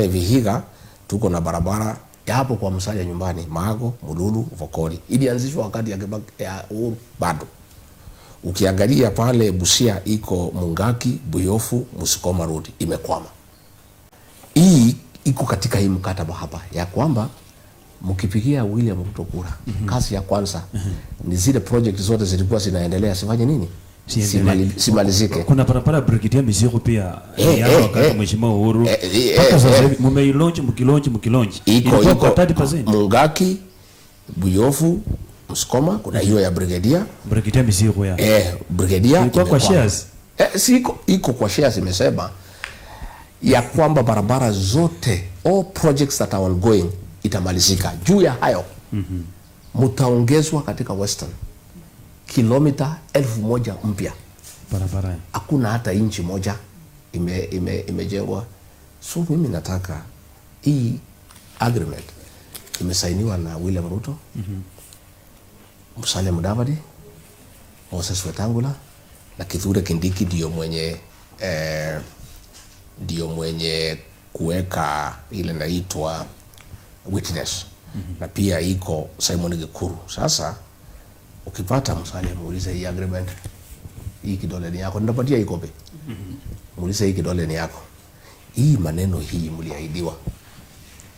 Vihiga tuko na barabara ya hapo kwa Musalia nyumbani, Mago, Mululu, Vokoli. Ilianzishwa wakati ya Kibaki ya Uhuru bado. Ukiangalia pale Busia iko Mungaki, Buyofu, Musikoma Road imekwama. Hii iko katika hii mkataba hapa ya kwamba mkipigia William Ruto kura, kazi ya kwanza ni zile project zote zilikuwa zinaendelea sifanye nini? Siendelee. Simalizike. Kuna barabara Brigadier Mizigo pia ilianza wakati Mheshimiwa Uhuru. Mpaka sasa hivi mumeilaunch, mkilaunch, mkilaunch. Iko Ilikuwa iko kwa 30%. Mungaki, Buyofu, Msikoma, kuna hiyo ya Brigadier. Brigadier Mizigo ya. Brigadier Ilikuwa kwa imekwama. shares. Si iko kwa shares, imesema ya kwamba barabara zote, all projects that are ongoing, itamalizika. Juu ya hayo, mtaongezwa katika Western kilomita 1000 mpya. Barabara. Hakuna hata inchi moja imejengwa. So mimi nataka hii agreement imesainiwa na William Ruto, Musalia Mudavadi, Moses Wetangula na Kithure Kindiki ndio mwenye kuweka ile inaitwa witness, na pia iko Simon Gikuru. Sasa ukipata Musalia, muulize hii agreement, hii kidole ni yako, nitapatia hii copy. Muulize hii kidole ni yako, hii maneno hii mliahidiwa,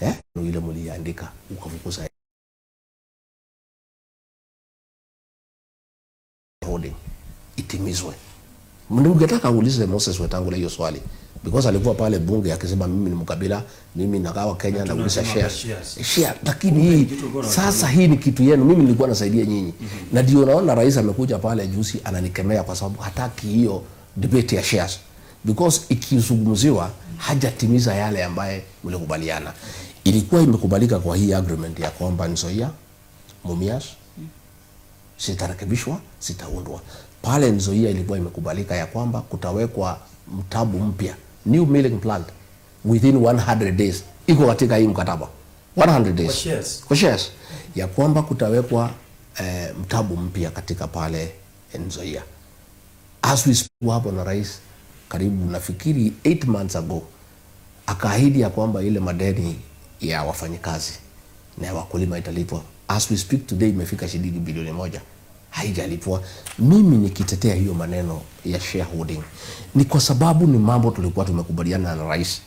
eh? Ile mliandika ukafukuza holding itimizwe. Ningetaka uulize Moses Wetangula hiyo swali because alikuwa pale bunge akisema mimi ni mkabila, mimi nagawa Kenya na uliza Tunasema shares. Shares. Share, lakini hii kitu ulikuwa sasa hii ni kitu yenu, mimi nilikuwa nasaidia nyinyi. Na ndio naona rais amekuja pale juzi ananikemea kwa sababu hataki hiyo debate ya shares because ikizungumziwa hajatimiza yale ambaye mlikubaliana. Ilikuwa imekubalika kwa hii agreement ya kwamba Nzoia, Mumias zitarekebishwa, zitaundwa. Pale Nzoia ilikuwa imekubalika ya kwamba kutawekwa mtambo mpya, new milling plant, within 100 days. Iko katika hii mkataba 100 days. Kwa shares. Kwa shares ya kwamba kutawekwa mtambo mpya katika pale Nzoia. As we speak hapo na rais karibu nafikiri 8 months ago akaahidi ya kwamba ile madeni ya wafanyikazi na ya wakulima italipwa. As we speak today imefika shilingi bilioni 1 haijalipwa. Mimi nikitetea hiyo maneno ya shareholding ni kwa sababu ni mambo tulikuwa tumekubaliana na rais,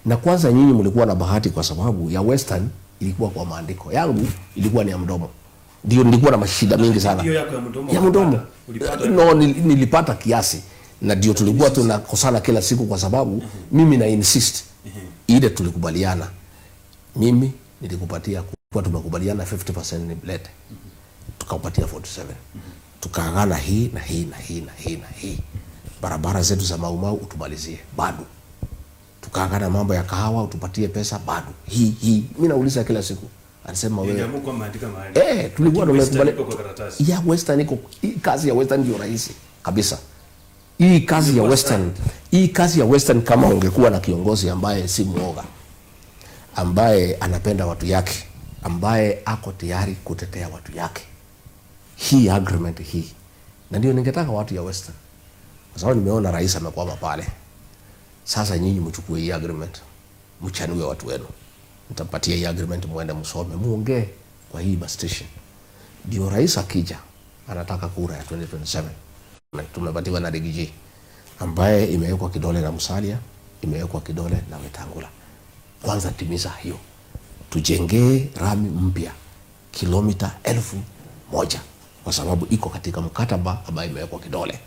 na kwanza nyinyi mlikuwa na bahati kwa sababu ya Western ilikuwa kwa maandiko, yangu ilikuwa ni ya mdomo, ndio nilikuwa na mashida mingi sana. Hiyo yako ya mdomo Ya mdomo. Ulipata? No, nilipata kiasi na ndio tulikuwa tunakosana kila siku kwa sababu mimi na insist ile tulikubaliana. Mimi nilikupatia kwa tumekubaliana 50% nilete, tukapatia 47, tukaagana hii na hii na hii na hii na hii, barabara zetu za Maumau utumalizie bado, tukaagana mambo ya kahawa utupatie pesa bado, hii hii. Mimi nauliza kila siku, anasema wewe Ndio kwa maandika mahali. Tulikuwa Lakini Western tumekubali iko kwa karatasi. Ya Western iko, hii kazi ya Western ndio rahisi kabisa. Hii kazi ya Ilikuwa Western, hii kazi ya Western, kama ungekuwa na kiongozi ambaye si muoga, ambaye anapenda watu yake, ambaye ako tayari kutetea watu yake, hii agreement hii, na ndio ningetaka watu ya Western, kwa sababu nimeona rais amekwama pale. Sasa nyinyi mchukue hii agreement, mchanue watu wenu, nitapatia hii agreement, muende msome, muongee kwa hii bus station, ndio rais akija anataka kura ya 2027. Tumepatiwa na Riggy G ambaye imewekwa kidole na Musalia, imewekwa kidole na Wetangula. Kwanza timiza hiyo, tujengee rami mpya kilomita 1000 kwa sababu iko katika mkataba ambayo imewekwa kidole.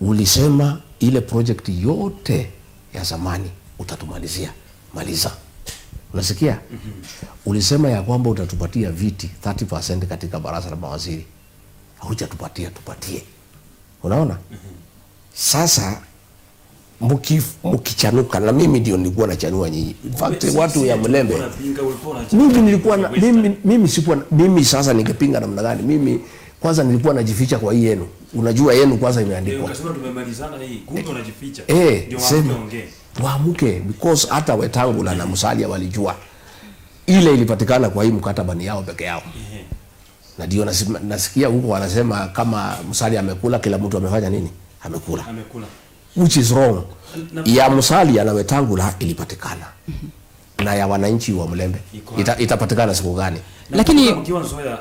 Ulisema ile project yote ya zamani utatumalizia, maliza. Unasikia? Ulisema ya kwamba utatupatia viti 30% katika baraza la mawaziri, haujatupatia, tupatie. Unaona? Sasa mkichanuka, na mimi ndio nilikuwa nachanua nyinyi. In fact, watu ya Mlembe, mimi nilikuwa na, mimi sikuwa mimi sasa ningepinga namna gani? Mimi kwanza nilikuwa najificha kwa hii yenu. Unajua yenu kwanza imeandikwa. Ukasema tumemalizana hii, kumbe unajificha. Eh, Ndio sema waamke ongee. waamuke because hata Wetangula na Musalia walijua ile ilipatikana kwa hii mkataba ni yao peke yao. Na ndio nasikia huko wanasema kama Musalia amekula, kila mtu amefanya nini? Amekula. Amekula. Which is wrong. Ya Musalia na Wetangula ilipatikana na ya wananchi wa Mulembe itapatikana siku gani? Na Lakini- mkiwa Nzoia,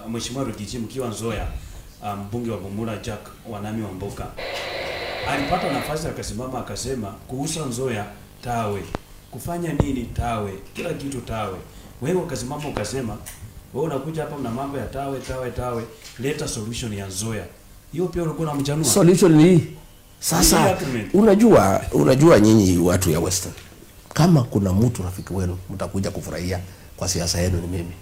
Mheshimiwa Riggy G, mkiwa Nzoia, mbunge wa Bumula Jack Wanami Wamboka alipata nafasi akasimama akasema kuhusu Nzoia tawe, kufanya nini tawe, kila kitu tawe. Wewe ukasimama ukasema wewe unakuja hapa mna mambo ya tawe tawe tawe, leta solution ya Nzoia. Hiyo pia ulikuwa unamchanua. Solution ni hii. Sasa Ni agreement. unajua nyinyi watu ya Western, kama kuna mtu rafiki wenu mtakuja kufurahia kwa siasa yenu ni mimi.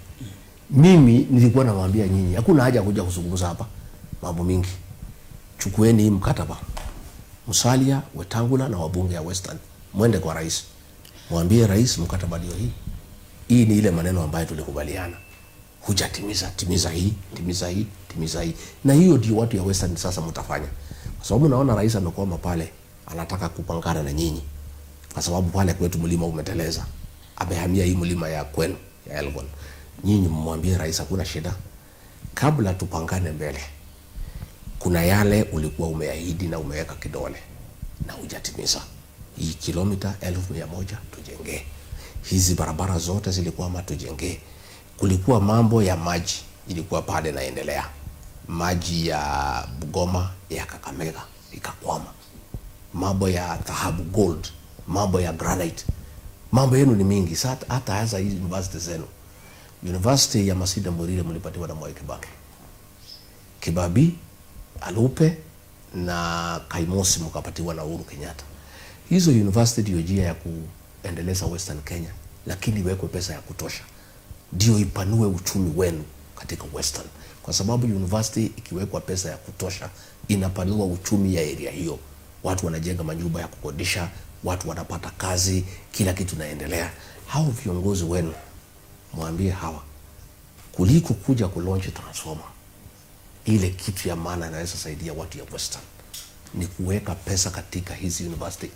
Mimi nilikuwa namwambia nyinyi, hakuna haja ya kuja kuzungumza hapa mambo mingi. Chukueni hii mkataba, Musalia, Wetangula na wabunge ya Western, mwende kwa rais, mwambie rais, mkataba ndio hii. Hii ni ile maneno ambayo tulikubaliana, hujatimiza, timiza hii, timiza hii, timiza hii. Na hiyo ndio watu ya Western sasa mtafanya, kwa sababu naona rais amekwama pale, anataka kupangana na nyinyi, kwa sababu pale kwetu mlima umeteleza, amehamia hii mlima ya kwenu ya Elgon. Nyinyi mmwambie rais hakuna shida, kabla tupangane mbele, kuna yale ulikuwa umeahidi na umeweka kidole na hujatimiza. Hii kilomita 100,000 tujengee, hizi barabara zote zilikwama tujengee. Kulikuwa mambo ya maji ilikuwa pale naendelea, maji ya Bugoma ya Kakamega ikakwama, mambo ya dhahabu gold, mambo ya granite, mambo yenu ni mingi. Sasa hata hasa hizi university zenu, university ya Masinde Muliro mlipatiwa na Mwai Kibaki, Kibabii, Alupe na Kaimosi mkapatiwa na Uhuru Kenyatta. Hizo university ndio njia ya kuendeleza Western Kenya, lakini iwekwe pesa ya kutosha ndio ipanue uchumi wenu katika Western, kwa sababu university ikiwekwa pesa ya kutosha inapanua uchumi ya area hiyo. Watu wanajenga manyumba ya kukodisha, watu wanapata kazi, kila kitu naendelea. Hao viongozi wenu mwambie hawa, kuliko kuja kulaunch transformer, ile kitu ya maana inaweza saidia watu ya Western ni kuweka pesa katika hizi university.